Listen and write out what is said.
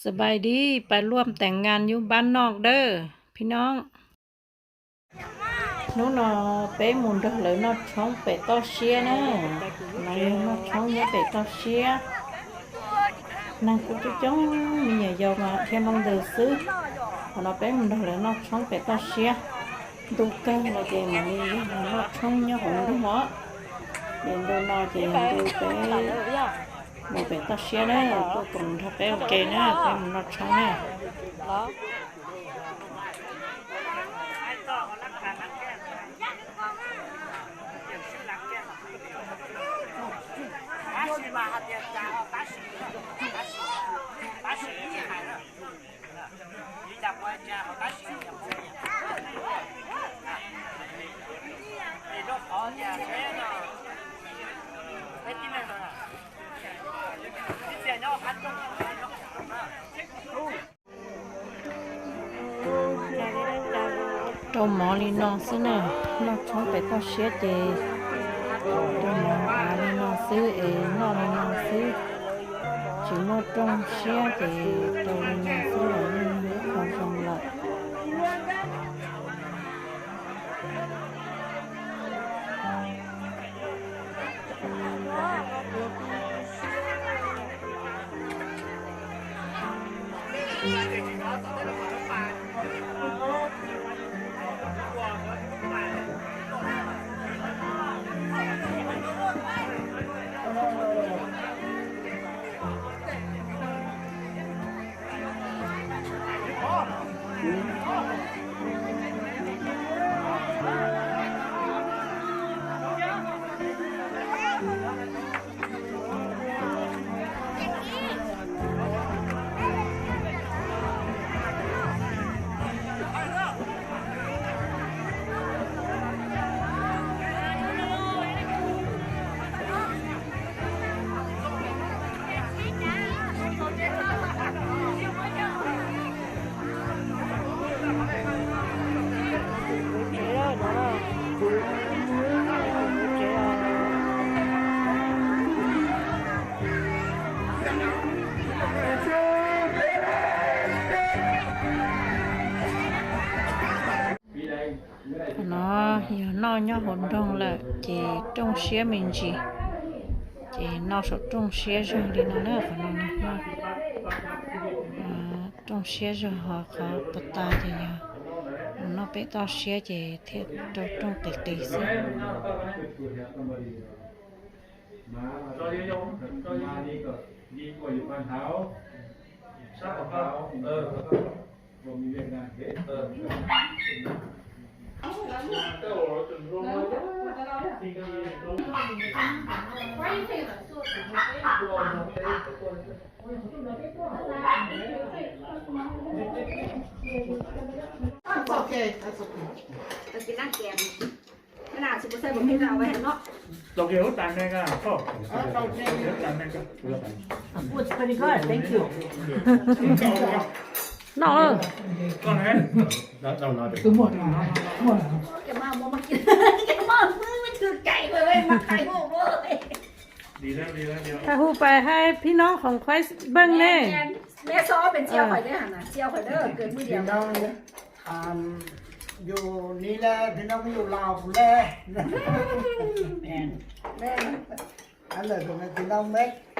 สบายดี ไปร่วมแต่งงานอยู่บ้านนอกเด้อ พี่น้อง Hnub no peb mus nrog lawv noj tshoob pem toj siab na. No yog noj tshoob nyob pem toj siab. Neeg kuj coob coob, me nyuam yaus mas thiab ntau ntws xwb. Qhov no peb mus nrog lawv noj tshoob pem toj siab. Ntu kawg los ces mam li noj tshoob nyob hauv nroog os. Ces ntu no ces yog ntu peb mus pem toj siab na, tuaj koom nrog peb ua ke na, peb mus noj tshoob na. Rau mov li no xwb na, noj tshoob pem toj siab ces rau mov av li no xwb es noj li no xwb, tsis muaj rooj siab ces rau li no xwb los yeej ib qho zoo lawm. Qhov no yog noj nyob hauv nroog lawm ces rooj siab me ntsis, ces noj saum rooj siab zog li no na. Qhov no rooj siab zog, ho qhov puas tas ces yog mus noj pem toj siab ces thiaj rau rooj qis qis xwb. That's okay, that's okay. Tau kiag hub tas neeg a, tau kiag hub tas neeg a. It's pretty good, thank you. Noj. Thaij hu pais hai phib noob khoom khuaib beej ne. Yus ni le phib noob yus laus le. Phib noob me.